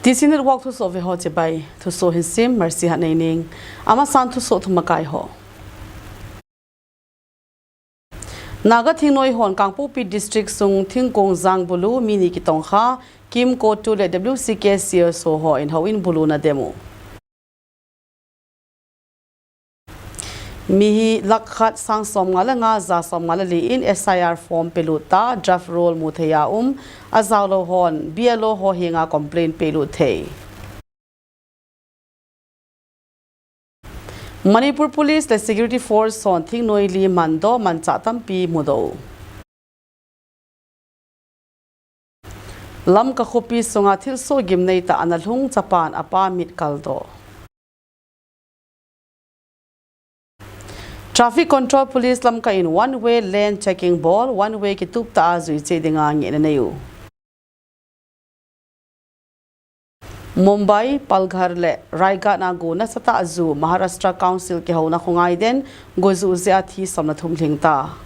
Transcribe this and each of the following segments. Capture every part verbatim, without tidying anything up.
T C Network thusoh veho chibai. Thusoh hinsim Mercy Hatneining. Amasan thusoh thumakai ho. Naga thingnoi hon Kangpokpi District sung thingkong jang bulu mi ni kitongkha, KIM, CoTU le W C K C S O hon houin buluna demu. Mi hi lakh khat sang somnga le nga ja somnga le li in S I R form pelut ta, draft roll muthei a um, ajaolou hon B L O ho henga complaint pelut thei. Manipur Police le Security Force hon thingnoi li mandoh manchah tampi mudoh. Lamka khopi sunga thilsoh gimnei tah ana lhung, chapan apa mit kaldoh. Traffic Control Police Lamka in one way lane checking bol, one way kitup tah a jui cheh dinga ngehna nei u. Mumbai, Palghar le Raigad a go nasatah a ju Maharashtra Council kihouna khongai den go ju jeh a thi somna thum lhing ta.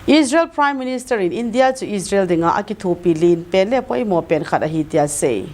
Israel Prime Minister in India chu Israel dinga akithopi len pen le poimo pen khat ahi tia sei.